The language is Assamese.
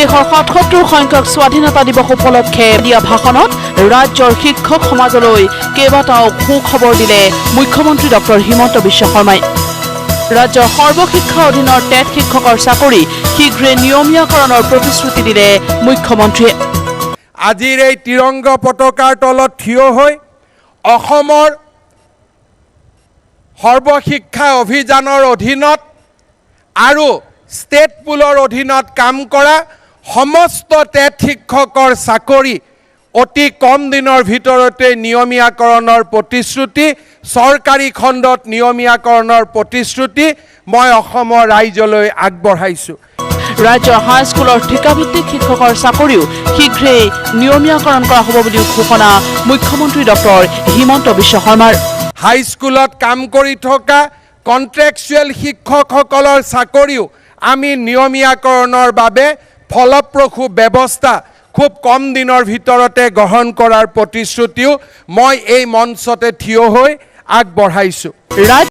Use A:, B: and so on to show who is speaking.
A: দেশৰ 77 সংখ্যক স্বাধীনতা দিৱস উপলক্ষে দিয়া ভাষণত ৰাজ্যৰ শিক্ষক সমাজলৈ কেইবাটাও সুখবৰ দিলে মুখ্যমন্ত্ৰী ডক্টৰ হিমন্ত বিশ্ব শৰ্মাই। ৰাজ্যৰ সৰ্বশিক্ষা অধীনৰ টেট শিক্ষকৰ চাকৰি শীঘ্ৰে নিয়মীয়াকৰণৰ প্ৰতিশ্ৰুতি দিলে মুখ্যমন্ত্ৰীয়ে।
B: আজিৰ এই তিৰংগ পতাকাৰ তলত থিয় হৈ অসমৰ সৰ্বশিক্ষা অভিযানৰ অধীনত আৰু ষ্টেট পুলৰ অধীনত কাম কৰা সমস্ত টেট শিক্ষকৰ চাকৰি অতি কম দিনৰ ভিতৰতে নিয়মীয়াকৰণৰ প্ৰতিশ্ৰুতি, চৰকাৰী খণ্ডত নিয়মীয়াকৰণৰ প্ৰতিশ্ৰুতি মই অসমৰ ৰাইজলৈ আগবঢ়াইছোঁ।
A: ৰাজ্যৰ হাইস্কুলৰ ঠিকাভিত্তিক শিক্ষকৰ চাকৰিও শীঘ্ৰেই নিয়মীয়াকৰণ কৰা হ'ব বুলিও ঘোষণা মুখ্যমন্ত্ৰী ডক্টৰ হিমন্ত বিশ্ব শৰ্মাৰ।
B: হাইস্কুলত কাম কৰি থকা কণ্ট্ৰেকচুৱেল শিক্ষকসকলৰ চাকৰিও আমি নিয়মীয়াকৰণৰ বাবে ফলপ্ৰসূ ব্যৱস্থা খুব কম দিনৰ ভিতৰতে গ্ৰহণ কৰাৰ প্ৰতিশ্ৰুতিও মই এই মঞ্চতে থিয় হৈ আগবঢ়াইছোঁ।
A: ৰাজ্য